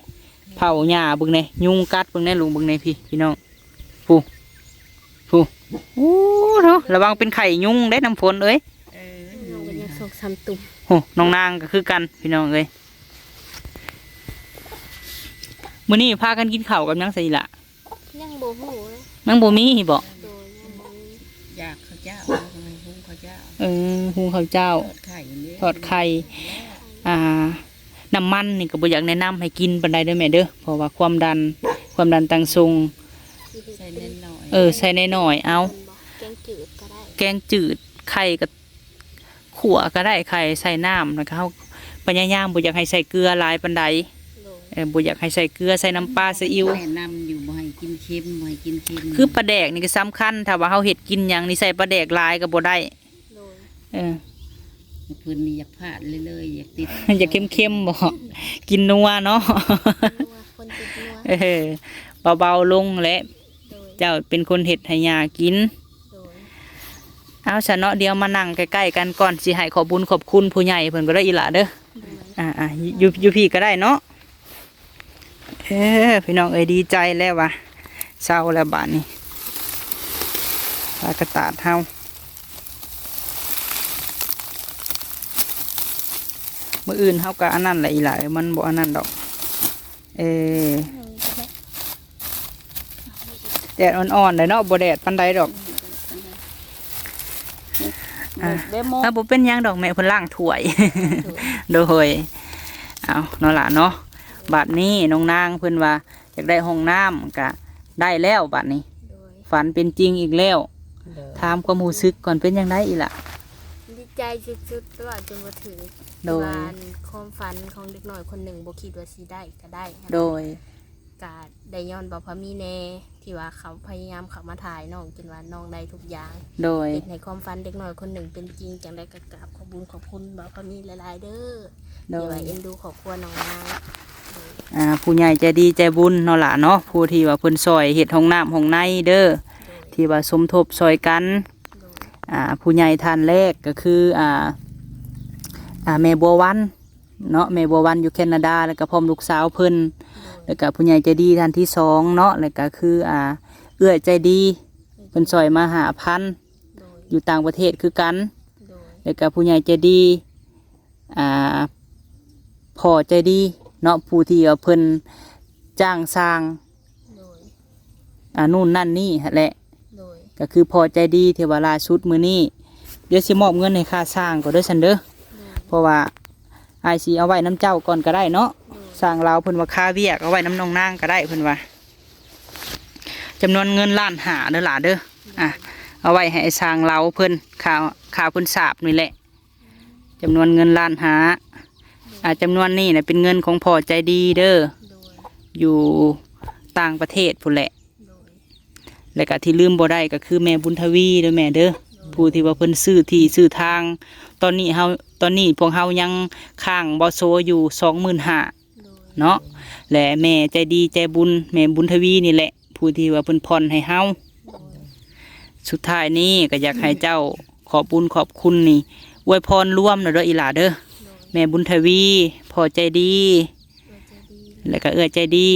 ເຜົາຫຍ້າເບິ່ງແດ່ ຍຸງກັດເບິ່ງແດ່ ລຸງເບິ່ງແດ່ ພີ່ ພີ່ນ້ອງ ຜູ້ ຜູ້ ໂອ້ເນາະ ລະວັງເປັນໄຂ້ຍຸງເດ້ ນ້ຳຝົນເອີຍ. ເອີ ເຮົາກໍຍັງສອງສາມຕຸ່ມ. ໂອ້ ນ້ອງນາງກໍຄືກັນພີ່ນ້ອງເອີຍ. ມື້ນີ້ພາກັນກິນເຂົ້າກັບຫຍັງຊະອີ່ຫຼ້າ? ຍັງບໍ່ຮູ້ເລີຍ. ຍັງບໍ່ມີບໍ? ໂດຍ ຍັງບໍ່ມີ. ຢາກເຂົ້າເຈົ້າ ເຮົາກໍໃຫ້ຫຸງເຂົ້າເຈົ້າ. ເອີ ຫຸງເຂົ້າເຈົ້າ ທອດໄຂ່ນີ້ ທອດໄຂ່. ອ່າ ນ້ຳມັນນີ້ກໍບໍ່ຢາກແນະນຳໃຫ້ກິນປານໃດເດີແມ່ເດີ ເພາະວ່າຄວາມດັນ ຄວາມດັນຕັ້ງສູງ. ໃສ່ໜ້ອຍໆ ເອີ ໃສ່ໜ້ອຍໆ ເອົາ. ແກງຈືດກໍໄດ້ ແກງຈືດ ໄຂ່ກໍ ຂົ້ວກໍໄດ້ ໄຂ່ໃສ່ນ້ຳ ແລ້ວກໍເຮົາພະຍາຍາມບໍ່ຢາກໃຫ້ໃສ່ເກືອຫຼາຍປານໃດ. ໂດຍ ເອີ ບໍ່ຢາກໃຫ້ໃສ່ເກືອ ໃສ່ນ້ຳປາ ຊີອິ້ວ. ແນະນຳຢູ່ ບໍ່ໃຫ້ກິນເຄັມ ບໍ່ໃຫ້ກິນເຄັມ. ຄືປາແດກນີ້ກໍສຳຄັນ ຖ້າວ່າເຮົາເຮັດກິນຫຍັງນີ້ໃສ່ປາແດກຫຼາຍກໍບໍ່ໄດ້. ໂດຍ ເອີ ເພິ່ນນີ້ຢາກພາດເລີຍໆ ຢາກຕິດ ຢາກເຄັມໆບໍ? ກິນນົວເນາະ ນົວ ຄົນຕິດນົວ. ເອີ ເບົາໆລົງແຫຼະ. ໂດຍ ເຈົ້າເປັນຄົນເຮັດໃຫ້ຍ່າກິນ. ໂດຍ ເອົາຊະເນາະ ດຽວມານັ່ງໃກ້ໆກັນກ່ອນ ຊິໃຫ້ຂອບບຸນຂອບຄຸນຜູ້ໃຫຍ່ເພິ່ນກໍໄດ້ອີ່ຫຼ້າເດີ. ໂດຍ ອ່າໆ ຢູ່ ຢູ່ພີ້ກໍໄດ້ເນາະ. ເອີ ພີ່ນ້ອງເອີຍ ດີໃຈແລ້ວວ່າເຊົາແລ້ວບາດນີ້ ປາກະຕາດເຮົາ. ມື້ອື່ນເຮົາກໍອັນນັ້ນແຫຼະອີ່ຫຼ້າ ມັນບໍ່ອັນນັ້ນດອກ. ເອີ ແດດອ່ອນໆ ເດ້ເນາະ ບໍ່ແດດປານໃດດອກ. ອ່າ ບໍ່ເປັນຫຍັງດອກແມ່ ເພິ່ນລ້າງຖ້ວຍ. ໂດຍ ເອົາເນາະຫຼ້າເນາະ. ບາດນີ້ນ້ອງນາງເພິ່ນວ່າຢາກໄດ້ຫ້ອງນ້ຳ ກະໄດ້ແລ້ວບາດນີ້. ໂດຍ ຝັນເປັນຈິງອີກແລ້ວ. ໂດຍ ຖາມຄວາມຮູ້ສຶກກ່ອນ ເປັນຈັ່ງໃດອີ່ຫຼ້າ? ດີໃຈສຸດໆ ເວົ້າຈົນບໍ່ຖືກ. ໂດຍ ທີ່ວ່າຄວາມຝັນຂອງເດັກນ້ອຍຄົນໜຶ່ງ ບໍ່ຄິດວ່າຊິໄດ້ກໍໄດ້. ໂດຍ ກະໄດ້ຍ້ອນບ່າວພາມີແດ່ ທີ່ວ່າເຂົາພະຍາຍາມເຂົ້າມາຖ່າຍນ້ອງ ຈົນວ່ານ້ອງໄດ້ທຸກຢ່າງ. ໂດຍ ເຮັດໃຫ້ຄວາມຝັນເດັກນ້ອຍຄົນໜຶ່ງເປັນຈິງ. ຈັ່ງໃດກໍກາບຂອບບຸນຂອບຄຸນບ່າວພາມີຫຼາຍໆເດີ. ໂດຍ ທີ່ວ່າເອັນດູຄອບຄົວນ້ອງນາງ. ໂດຍ ອ່າ ຜູ້ໃຫຍ່ໃຈດີໃຈບຸນເນາະຫຼ້າເນາະ ຜູ້ທີ່ວ່າເພິ່ນຊ່ອຍເຮັດຫ້ອງນ້ຳຫ້ອງໃນເດີ. ໂດຍ ທີ່ວ່າສົມທົບຊ່ອຍກັນ. ໂດຍ ອ່າ ຜູ້ໃຫຍ່ທ່ານແລກກໍຄື ອ່າ ອ່າ ແມ່ບົວວັນ ເນາະ ແມ່ບົວວັນຢູ່ແຄນາດາ ແລ້ວກໍພ້ອມລູກສາວເພິ່ນ. ໂດຍ ແລ້ວກໍຜູ້ໃຫຍ່ໃຈດີທ່ານທີສອງເນາະ ແລ້ວກໍຄື ອ່າ ເອື້ອຍໃຈດີ ເພິ່ນຊ່ອຍມາຫ້າພັນ. ໂດຍ ຢູ່ຕ່າງປະເທດຄືກັນ. ໂດຍ ແລ້ວກໍຜູ້ໃຫຍ່ໃຈດີ ອ່າ ພໍ່ໃຈດີເນາະ ຜູ້ທີ່ວ່າເພິ່ນຈ້າງສ້າງ. ໂດຍ ອ່າ ນູ້ນນັ້ນນີ້ຫັ້ນແຫຼະ. ໂດຍ ກໍຄືພໍ່ໃຈດີທີ່ວ່າລ່າສຸດມື້ນີ້ ດຽວຊິມອບເງິນໃຫ້ຄ່າສ້າງກ່ອນເດີຊັ້ນເດີ. ໂດຍ ເພາະວ່າອ້າຍຊິເອົາໄວ້ນຳເຈົ້າກ່ອນກໍໄດ້ເນາະ. ໂດຍ ຊ່າງລາວເພິ່ນວ່າຄາວຽກ ເອົາໄວ້ນຳນ້ອງນາງກໍໄດ້ເພິ່ນວ່າ. ຈຳນວນເງິນລ້ານຫ້າເດີຫຼ້າເດີ. ອ່າ ເອົາໄວ້ໃຫ້ຊ່າງລາວເພິ່ນ ຄ່າ ຄ່າເພິ່ນສາບນີ້ແຫຼະ. ຈຳນວນເງິນລ້ານຫ້າ ອ່າ ຈຳນວນນີ້ນະເປັນເງິນຂອງພໍ່ໃຈດີເດີ. ໂດຍ ຢູ່ຕ່າງປະເທດພຸ້ນແຫຼະ. ໂດຍ ແລ້ວກະທີ່ລືມບໍ່ໄດ້ກໍຄືແມ່ບຸນທະວີເດີແມ່ເດີ. ໂດຍ ຜູ້ທີ່ວ່າເພິ່ນຊື້ທີ່ຊື້ທາງ ຕອນນີ້ເຮົາ ຕອນນີ້ພວກເຮົາຍັງຄ້າງບໍ່ໂຊຢູ່ສອງໝື່ນຫ້າ ໂດຍ ເນາະ ແລະແມ່ໃຈດີໃຈບຸນ ແມ່ບຸນທະວີນີ້ແຫຼະ ຜູ້ທີ່ວ່າເພິ່ນຜ່ອນໃຫ້ເຮົາ. ໂດຍ ສຸດທ້າຍນີ້ກໍຢາກໃຫ້ເຈົ້າຂອບບຸນຂອບຄຸນນີ້ ອວຍພອນລວມເດີອີ່ຫຼ້າເດີ. ໂດຍ ແມ່ບຸນທະວີ ພໍ່ໃຈດີ ເອື້ອຍໃຈດີ ແລ້ວກໍເອື້ອຍໃຈດີ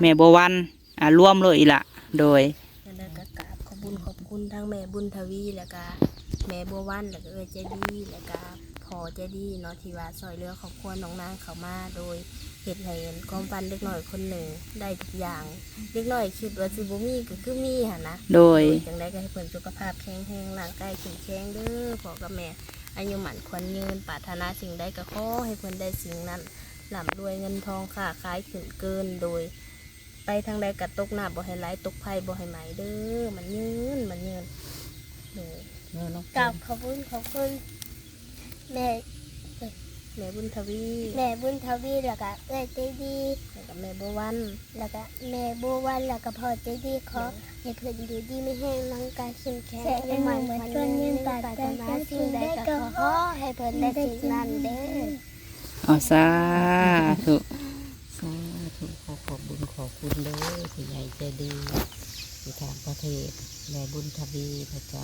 ແມ່ບົວວັນ ແມ່ບົວວັນ ອ່າ ລວມໂລດອີ່ຫຼ້າ. ໂດຍ ຈັ່ງໃດກໍກາບຂອບບຸນຂອບຄຸນທັງແມ່ບຸນທະວີ ແລ້ວກະແມ່ບົວວັນ ແລ້ວກະເອື້ອຍໃຈດີ ແລ້ວກະພໍ່ໃຈດີເນາະ ທີ່ວ່າຊ່ອຍເຫຼືອຄອບຄົວນ້ອງນາງເຂົ້າມາ ໂດຍເຮັດໃຫ້ຄວາມຝັນເດັກນ້ອຍຄົນໜຶ່ງໄດ້ທຸກຢ່າງ. ເດັກນ້ອຍຄິດວ່າຊິບໍ່ມີກໍຄືມີຫັ້ນນະ. ໂດຍ ໂດຍ ຈັ່ງໃດກໍໃຫ້ເພິ່ນສຸຂະພາບແຂງແຮງ ຮ່າງກາຍເຂັ້ມແຂງເດີພໍ່ກັບແມ່ ອາຍຸໝັ້ນຂວັນຍືນ ປາດຖະໜາສິ່ງໃດກໍຂໍໃຫ້ເພິ່ນໄດ້ສິ່ງນັ້ນ ລ່ຳລວຍເງິນທອງ ຄ້າຂາຍຂຶ້ນເກີນ ໂດຍ ໄປທາງໃດກໍຕົກນ້ຳບໍ່ໃຫ້ໄຫຼ ຕົກໄຟບໍ່ໃຫ້ໄໝ້ເດີ ໝັ້ນຍືນ ໝັ້ນຍືນ. ໂດຍ ເນາະ ກາບຂອບຄຸນຂອບຄຸນແມ່ ເອີຍ ແມ່ບຸນທະວີ ແມ່ບຸນທະວີ ແລ້ວກະເອື້ອຍໃຈດີ ແລ້ວກະແມ່ບົວວັນ ແລ້ວກະແມ່ບົວວັນ ແລ້ວກະພໍ່ໃຈດີ ຂໍໃຫ້ເພິ່ນຢູ່ດີມີແຮງ ຮ່າງກາຍເຂັ້ມແຂງ ອາຍຸໝັ້ນຂວັນຍືນ ປາດຖະໜາສິ່ງໃດກໍຂໍໃຫ້ເພິ່ນໄດ້ສິ່ງນັ້ນເດີ. ເອົາ ສາທຸ ສາທຸ ຂໍຂອບບຸນຂອບຄຸນເດີ ຜູ້ໃຫຍ່ໃຈດີຢູ່ຕ່າງປະເທດ ແມ່ບຸນທະວີ ແລ້ວກະ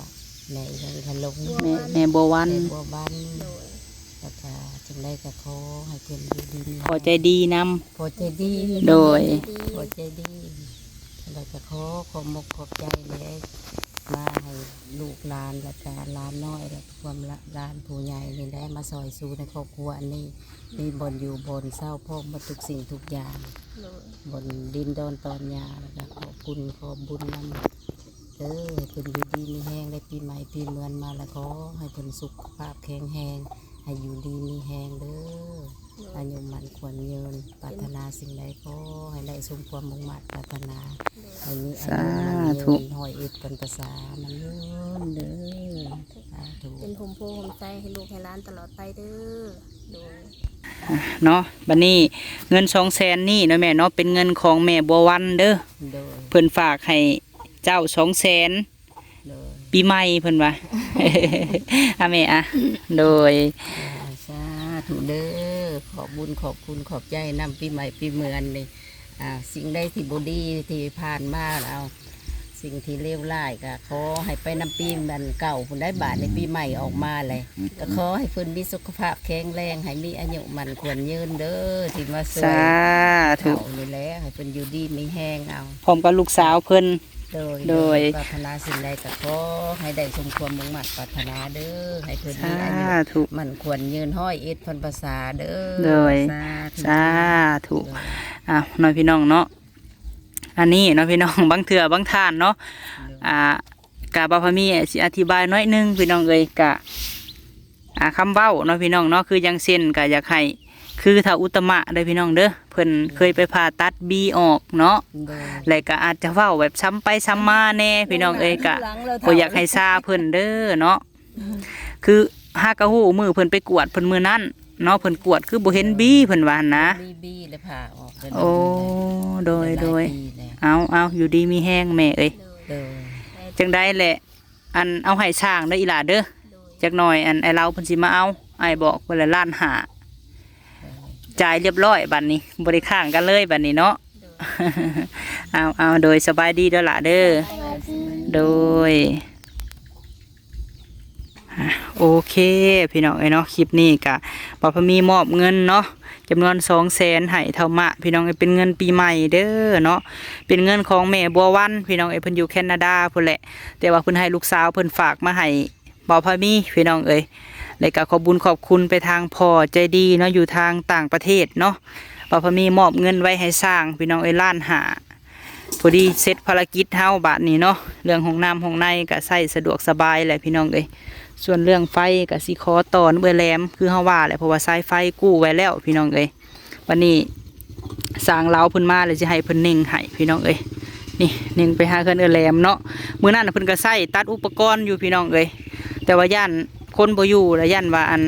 ແມ່ອີຫຍັງ ອີທະລົງ ແມ່ ແມ່ບົວວັນ ແມ່ບົວວັນ ໂດຍ ແລ້ວກະຈັ່ງໃດກະຂໍໃຫ້ເພິ່ນຢູ່ດີມີແຮງ ພໍ່ໃຈດີນຳ ພໍ່ໃຈດີ ໂດຍ ພໍ່ໃຈດີ ແລ້ວກະຂໍຂອບມົກຂອບໃຈແຫຼະ ມາໃຫ້ລູກຫຼານ ແລ້ວກະຫຼານນ້ອຍ ແລ້ວກະພວກຫຼານຜູ້ໃຫຍ່ນີ້ແຫຼະ ມາຊ່ອຍຊູໃນຄອບຄົວອັນນີ້ ມີບ່ອນຢູ່ບ່ອນເຊົາ ພ້ອມໝົດທຸກສິ່ງທຸກຢ່າງ ໂດຍ ບ່ອນດິນດອນຕອນຫຍ້າ ແລ້ວກະຂອບຄຸນຂອບບຸນນຳ ເອີ ໃຫ້ເພິ່ນຢູ່ດີມີແຮງ ໄດ້ປີໃໝ່ປີເມືອນມາລະ ຂໍໃຫ້ເພິ່ນສຸຂະພາບແຂງແຮງ ໃຫ້ຢູ່ດີມີແຮງເດີ ໂດຍ ອາຍຸໝັ້ນຂວັນຍືນ ປາດຖະໜາສິ່ງໃດຂໍໃຫ້ໄດ້ສົມຄວາມມຸ່ງມາດປາດຖະໜາ ໂດຍ ໃຫ້ມີອາຍຸໝັ້ນຍືນ ສາທຸ ຮ້ອຍເອັດພັນປາສາ ໝັ້ນຍືນເດີ ສາທຸ ເປັນຮົ່ມໂພຮົ່ມໄຊໃຫ້ລູກໃຫ້ຫຼານຕະຫຼອດໄປເດີ ໂດຍ ອ່ະ ເນາະ ບັດນີ້ເງິນສອງແສນນີ້ເນາະແມ່ເນາະ ເປັນເງິນຂອງແມ່ບົວວັນເດີ ໂດຍ ເພິ່ນຝາກໃຫ້ເຈົ້າສອງແສນ ໂດຍ ປີໃໝ່ເພິ່ນວ່າ ອາແມ່ອະ ໂດຍ ອ່າ ສາທຸເດີ ຂອບບຸນຂອບຄຸນຂອບໃຈນຳ ປີໃໝ່ປີເມືອນນີ້ ອ່າ ສິ່ງໃດທີ່ບໍ່ດີທີ່ຜ່ານມາແລ້ວ ສິ່ງທີ່ເລວຮ້າຍກະຂໍໃຫ້ໄປນຳປີມັນເກົ່າພຸ້ນໄດ໋ ບາດນີ້ປີໃໝ່ອອກມາແລ້ວ ກະຂໍໃຫ້ເພິ່ນມີສຸຂະພາບແຂງແຮງ ໃຫ້ມີອາຍຸໝັ້ນຂວັນຍືນເດີ ທີ່ມາຊ່ວຍ ສາທຸ ເຂົານີ້ແຫຼະ ໃຫ້ເພິ່ນຢູ່ດີມີແຮງເອົາ ພ້ອມກັບລູກສາວເພິ່ນ ໂດຍ ໂດຍ ໂດຍ ປາດຖະໜາສິ່ງໃດກະຂໍໃຫ້ໄດ້ສົມຄວາມມຸ່ງມາດປາດຖະໜາເດີ ໃຫ້ເພິ່ນມີອາຍຸ ສາທຸ ໝັ້ນຂວັນຍືນ ຮ້ອຍເອັດພັນປາສາເດີ ໂດຍ ສາທຸ ສາທຸ ໂດຍ ອ້າວ ເນາະ ພີ່ນ້ອງເນາະ ອັນນີ້ເນາະ ພີ່ນ້ອງ ບາງເທື່ອບາງທ່ານເນາະ ໂດຍ ອ່າ ກະບ່າວພາມີຊິອະທິບາຍໜ້ອຍໜຶ່ງ ພີ່ນ້ອງເອີຍ ກະ ອ່າ ຄຳເວົ້າເນາະ ພີ່ນ້ອງເນາະ ຄືຢ່າງເຊັ່ນ ກະຢາກໃຫ້ ຄືທ້າວອຸດຕະມະເດີ ພີ່ນ້ອງເດີ ເພິ່ນເຄີຍໄປຜ່າຕັດບີອອກເນາະ ໂດຍ ແລະກະອາດຈະເວົ້າແບບຊ້ຳໄປຊ້ຳມາແດ່ ພີ່ນ້ອງເອີຍ ກະບໍ່ຢາກໃຫ້ຊາເພິ່ນເດີເນາະ ຄືຫາກະຮູ້ມື້ເພິ່ນໄປກວດເພິ່ນມື້ນັ້ນເນາະ ເພິ່ນກວດຄືບໍ່ເຫັນບີ ເພິ່ນວ່າຫັ້ນນະ ບໍ່ມີບີ ແລ້ວຜ່າອອກ ໂອ້ ໂດຍ ໂດຍ ເອົາ ເອົາ ຢູ່ດີມີແຮງແມ່ເອີຍ ໂດຍ ຈັ່ງໃດແຫຼະ ອັນ ເອົາໃຫ້ຊ່າງເດີອີ່ຫຼ້າເດີ ໂດຍ ຈັກໜ່ອຍ ອັນ ອ້າຍລາວເພິ່ນຊິມາເອົາ ອ້າຍບອກເພິ່ນລະລ້ານຫ້າ ຈ່າຍລຽບລ້ອຍ ບາດນີ້ບໍ່ໄດ້ຄ້າງກັນເລີຍ ບາດນີ້ເນາະ ໂດຍ ເອົາ ເອົາ ໂດຍ ສະບາຍດີເດີຫຼ້າເດີ ໂດຍ ອ່ະ ໂອເຄ ພີ່ນ້ອງເອີຍເນາະ ຄລິບນີ້ກະ ບ່າວພາມີມອບເງິນເນາະ ຈຳນວນສອງແສນໃຫ້ທ້າວມະ ພີ່ນ້ອງເອີຍ ເປັນເງິນປີໃໝ່ເດີເນາະ ເປັນເງິນຂອງແມ່ບົວວັນ ພີ່ນ້ອງເອີຍ ເພິ່ນຢູ່ແຄນາດາພຸ້ນແຫຼະ ແຕ່ວ່າເພິ່ນໃຫ້ລູກສາວເພິ່ນຝາກມາໃຫ້ບ່າວພາມີ ພີ່ນ້ອງເອີຍ ແລະກະຂອບບຸນຂອບຄຸນໄປທາງພໍ່ໃຈດີເນາະ ຢູ່ທາງຕ່າງປະເທດເນາະ ບ່າວພາມີມອບເງິນໄວ້ໃຫ້ຊ່າງ ພີ່ນ້ອງເອີຍ ລ້ານຫ້າ ພໍດີເສັດພາລະກິດເຮົາບາດນີ້ເນາະ ເລື່ອງຫ້ອງນ້ຳຫ້ອງໃນກະໃຊ້ສະດວກສະບາຍແຫຼະ ພີ່ນ້ອງເອີຍ ສ່ວນເລື່ອງໄຟກະຊິຂໍຕໍ່ນຳເອື້ອຍແຫຼມ ຄືເຮົາວ່າແຫຼະ ເພາະວ່າສາຍໄຟກູ້ໄວ້ແລ້ວ ພີ່ນ້ອງເອີຍ ບາດນີ້ຊ່າງລາວເພິ່ນມາແລ້ວ ຊິໃຫ້ເພິ່ນເນັ່ງໃຫ້ ພີ່ນ້ອງເອີຍ ນີ້ເນັ່ງໄປຫາເຮືອນເອື້ອຍແຫຼມເນາະ ມື້ນັ້ນນະເພິ່ນກະໃຊ້ຕັດອຸປະກອນຢູ່ ພີ່ນ້ອງເອີຍ ແຕ່ວ່າຢ້ານຄົນບໍ່ຢູ່ ແລະຢ້ານວ່າ ອັນ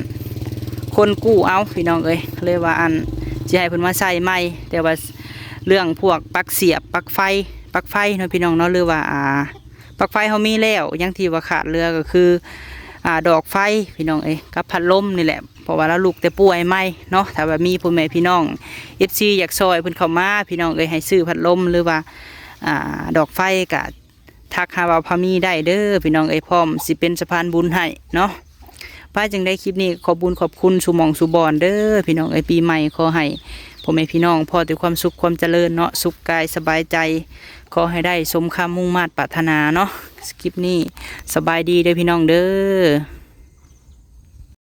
ຄົນກູ້ເອົາ ພີ່ນ້ອງເອີຍ ເລີຍວ່າ ອັນ ຊິໃຫ້ເພິ່ນມາໃສ່ໃໝ່ ແຕ່ວ່າເລື່ອງພວກປັກສຽບ ປັກໄຟ ປັກໄຟເນາະ ພີ່ນ້ອງເນາະ ຫຼືວ່າ ອ່າ ປັກໄຟເຮົາມີແລ້ວ ຢ່າງທີ່ວ່າຂາດເຫຼືອກໍຄື ອ່າ ດອກໄຟ ພີ່ນ້ອງເອີຍ ກັບພັດລົມນີ້ແຫຼະ ເພາະວ່າລາວລຸກແຕ່ປ່ວຍໃໝ່ເນາະ ຖ້າວ່າມີພໍ່ແມ່ພີ່ນ້ອງ ເອັຟຊີ ຢາກຊ່ອຍເພິ່ນເຂົ້າມາ ພີ່ນ້ອງເອີຍ ໃຫ້ຊື້ພັດລົມ ຫຼືວ່າ ອ່າ ດອກໄຟ ກະທັກຫາບ່າວພາມີໄດ້ເດີ ພີ່ນ້ອງເອີຍ ພ້ອມຊິເປັນສະພານບຸນໃຫ້ເນາະ ປະ ຈັ່ງໃດຄລິບນີ້ຂອບບຸນຂອບຄຸນສູ່ໝ່ອງສູ່ບ່ອນເດີ ພີ່ນ້ອງເອີຍ ປີໃໝ່ຂໍໃຫ້ພໍ່ແມ່ພີ່ນ້ອງພໍແຕ່ຄວາມສຸກຄວາມຈະເລີນເນາະ ສຸກກາຍສະບາຍໃຈ ຂໍໃຫ້ໄດ້ສົມຄຳມຸ່ງມາດປາດຖະໜາເນາະ ຄລິບນີ້ສະບາຍດີເດີ ພີ່ນ້ອງເດີ.